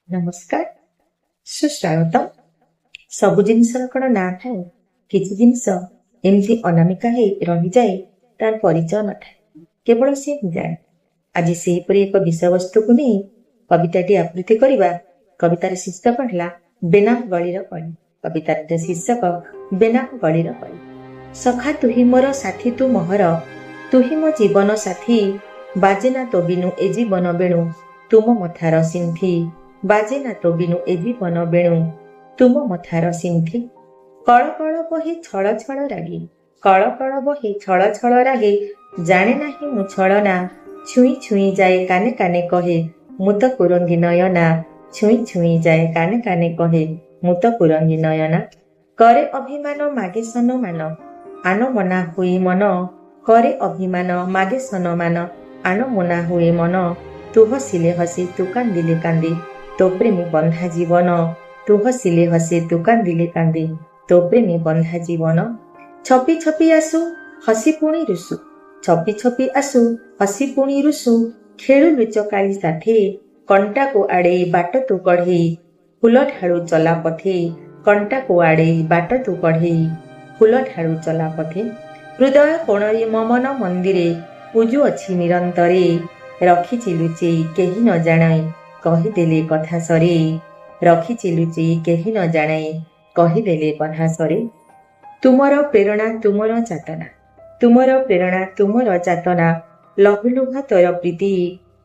ନମସ୍କାର, ସୁସ୍ୱାଗତମ। ସବୁ ଜିନିଷର କ'ଣ ନାଁ ଥାଏ? କିଛି ଜିନିଷ ଏମିତି ଅନାମିକା ହେଇ ରହିଯାଏ, ତାର ପରିଚୟ ନଥାଏ, କେବଳ ସିଏ ହିଁ ଜାଣେ। ଆଜି ସେହିପରି ଏକ ବିଷୟବସ୍ତୁକୁ ନେଇ କବିତାଟି ଆବୃତ୍ତି କରିବା। କବିତାର ଶୀର୍ଷକ ହେଲା ବେନାମ ଗଳିର କଳି। କବିତାର ଶୀର୍ଷକ ବେନାମ ଗଳିର କଳି। ସଖା ତୁହି ମୋର ସାଥୀ ତୁ ମୋହର, ତୁହି ମୋ ଜୀବନ ସାଥୀ। ବାଜେନା ତୋ ବିନୁ ଏ ଜୀବନ ବେଣୁ ତୁମ ମଥାର ସିନ୍ଥି। ବାଜେନା ତୋ ବିନୁ ଏ ଜୀବନ ବେଣୁ ତୁମ ମଥାର ସିନ୍ଥି। କଳ କଳ ବହି ଛଳ ଛଳ ରାଗି, କଳ କଳ ବହି ଛଳ ଛଳ ରାଗେ, ଜାଣେ ନାହିଁ ମୁଁ ଛଳନା। ଛୁଇଁ ଛୁଇଁ ଯାଏ କାନେ କାନେ କହେ ମୁଁ ତ କୁରଙ୍ଗୀ ନୟନା। ଛୁଇଁ ଛୁଇଁ ଯାଏ କାନେ କାନେ କହେ ମୁଁ ତ କୁରଙ୍ଗୀ ନୟନା। କରେ ଅଭିମାନ ମାଗେ ସନମାନ ଆନ ମନା ହୁଏ ମନ। କରେ ଅଭିମାନ ମାଗେ ସନମାନ ଆନ ମନା ହୁଏ ମନ। ତୁ ହସିଲେ ହସି ତୁ କାନ୍ଦିଲେ କାନ୍ଦି ତୋ ପ୍ରେମୀ ବନ୍ଧା ଜୀବନ। ତୁ ହସିଲେ ହସି ତୁ କାନ୍ଦିଲେ କାନ୍ଦି ତୋ ପ୍ରେମୀ ବନ୍ଧା ଜୀବନ। ଛପି ଛପି ଆସୁ ହସି ପୁଣି ରୁଷୁ, ଛପି ଛପି ଆସୁ ହସି ପୁଣି ରୁଷୁ, ଖେଳୁ ଲୁଚକାଳି ସାଥେ। କଣ୍ଟାକୁ ଆଡ଼େଇ ବାଟ ତୁ କଢ଼େଇ ଫୁଲ ଢାଳୁ ଚଲା ପଥେ। କଣ୍ଟାକୁ ଆଡ଼େଇ ବାଟ ତୁ କଢ଼େଇ ଫୁଲ ଢାଳୁ ଚଲା ପଥେ। ହୃଦୟ କୋଣରେ ମୋ ମନ ମନ୍ଦିରେ ପୂଜୁଅଛି ନିରନ୍ତରେ। ରଖିଛି ଲୁଚେଇ କେହି ନ ଜାଣଇ କହିଦେଲେ କଥା ସରେ। ରଖିଛି ଲୁଚେଇ କେହି ନ ଜାଣଇ କହିଦେଲେ କଥା ସରେ। ତୁମର ପ୍ରେରଣା ତୁମର ଯାତନା, ତୁମର ପ୍ରେରଣା ତୁମର ଯାତନା, ଲହୁଲୁହା ତୋର ପ୍ରୀତି।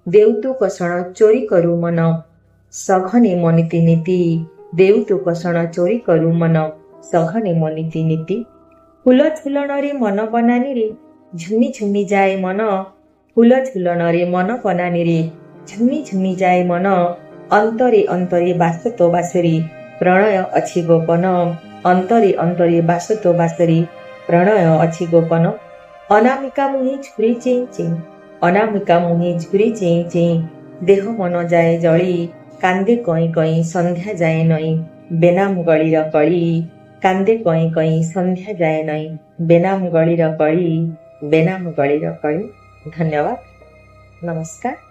ଦେଉ ତୁ କଷଣ ଚୋରି କରୁ ମନ ସଘନେ ମନିତି ନୀତି। ଦେଉ ତୁ କଷଣ ଚୋରି କରୁ ମନ ସଘନେ ମନିତି ନୀତି। ଫୁଲ ଝୁଲଣରେ ମନ ବନାନୀରେ ଝୁମି ଝୁମି ଯାଏ ମନ। ଫୁଲ ଝୁଲଣରେ ମନ ବନାନୀରେ ଝୁମି ଝୁମି ଯାଏ ମନ। ଅନ୍ତରେ ଅନ୍ତରେ ବାସ ତୋ ବାସରେ ପ୍ରଣୟ ଅଛି ଗୋପନ। ଅନ୍ତରେ ଅନ୍ତରେ ବାସ ତୋ ବାସରେ ପ୍ରଣୟ ଅଛି ଗୋପନ। ଅନାମିକା ମୁହିଁ ଝୁରି ଚେଇଁ ଚେଇଁ, ଅନାମିକା ମୁହିଁ ଝୁରି ଚେଇଁ ଚେଇଁ, ଦେହ ମନ ଯାଏ ଜଳି। କାନ୍ଦେ କଇଁ କଇଁ ସନ୍ଧ୍ୟା ଯାଏ ନଇଁ ବେନାମ ଗଳିର କଳି। କାନ୍ଦେ କଇଁ କଇଁ ସନ୍ଧ୍ୟା ଯାଏ ନଇଁ ବେନାମ ଗଳିର କଳି, ବେନାମ ଗଳିର କଳି। ଧନ୍ୟବାଦ, ନମସ୍କାର।